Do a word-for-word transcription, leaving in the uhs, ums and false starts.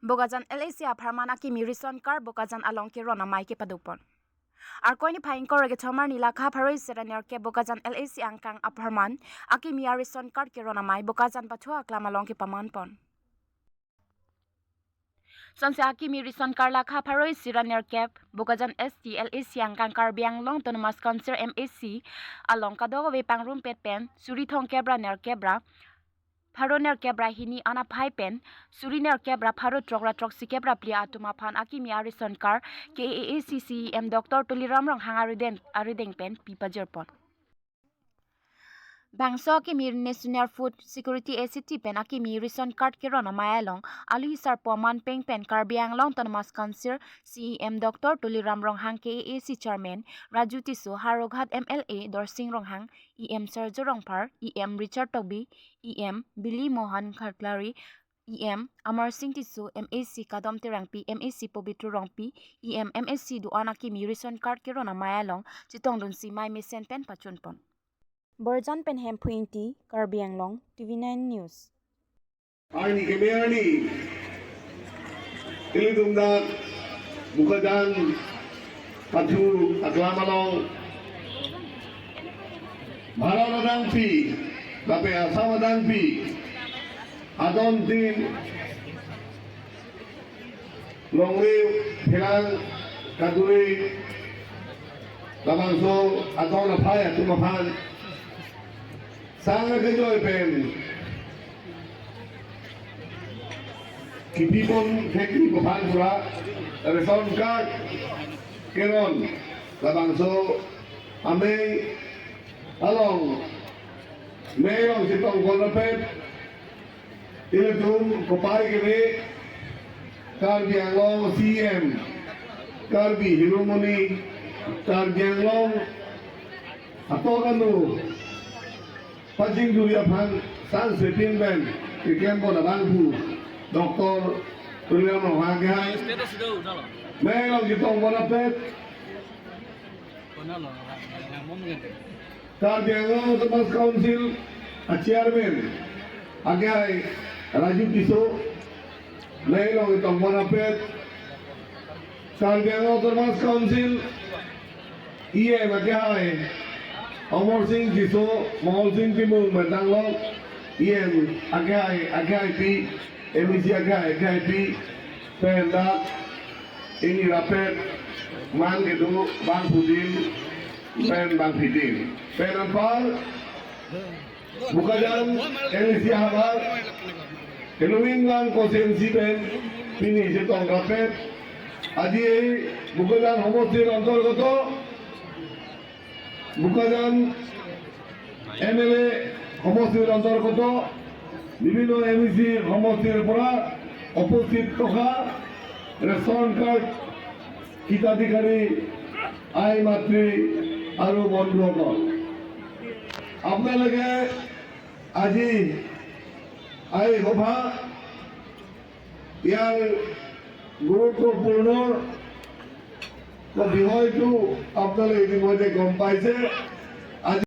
Bokajan L A C apharman akimi ration card Bokajan along keron amei kepadopon. Arkoi niphai ingkoi ra kethom arni lakha pharo isi ra nerkep Bokajan L A C angkang apharman akimi a-ration card keron amei Bokajan Pathu Aklam along kepamanpon. Sonsi akimi ration card lakha pharo isi ra nerkep Bokajan S T L A C angkang Karbi Anglong Autonomous Council M A C along kadokave pangrumpet pen suri thomkep ra nerkep ra pharo nerkep ra hini an aphai pen suri nerkep ra pharo throk ra throksikep ra phli atum aphan akimi a-ration card K A A C C E M Doctor Tuliram Ronghang arideng, arideng pen pipajirpon. Bangso akimi National Food Security A C T pen akimi ration card keron amei along alu hisarpo aman peng pen Karbi Anglong Autonomous Council C E M Doctor Tuliram Ronghang, K A A C Chairman Raju Tisso, Howraghat M L A Dorsing Ronghang, E M Surjya Rongphar, E M Richard Tokbi, E M Billy Mohan Khatkhari, E M Amarsing Tisso, M A C Kadom Terangpi, M A C Pobitro Rongpi, E M M A C do-an akimi ration card keron amei along chetongdunsi mei mesen pen pachunpon. Borjan pen Hemphu Ingti, Karbi Anglong, T V nine News. Arni keme arni, ilitum dak Bokajan Pathu Aklam along Bharat adangpi, lapen Assam adangpi, adon tin longri pherang kaduri labangso adon aphai atum aphan sang kejoi pen kipipon thekji aphan pura ration card keron labangso amei along mei along chetongpon rapet ilitum kopai keme Karbi Anglong C E M, Karbi Hiromoni, Karbi Anglong atok anu pajingduri aphan sang sepin pen keklempon abangphu Doctor Tuliram Ronghang kehai. Mei along chetongpon rapet Karbi Anglong Autonomous Council a-chairman akehai Raju Tisso, mei along chetongpon rapet Karbi Anglong Autonomous Council E M akehai Amarsing Tisso, Mongolsing Timung Benthanglong, E M akehai, akehaipi, M A C akehai, akehaipi, pen dak ingni rapet man kedo bangphutin pen bangphitin pen anpar Bokajan L A C ahavar Halloween lang konstituensi pen pini chetong rapet aji Bokajan homostir antorgoto Bokajan M L A homostir antorgoto বিভিন্ন M A C homostir pora উপস্থিত থকা ration card হিতাধিকাৰী আই মাতৃ আৰু বন্ধুসকল, আপোনালোকে আজি এই সভা ইয়াৰ গুৰুত্বপূৰ্ণ বিষয়টো আপোনালোকে ইতিমধ্যে গম পাইছে।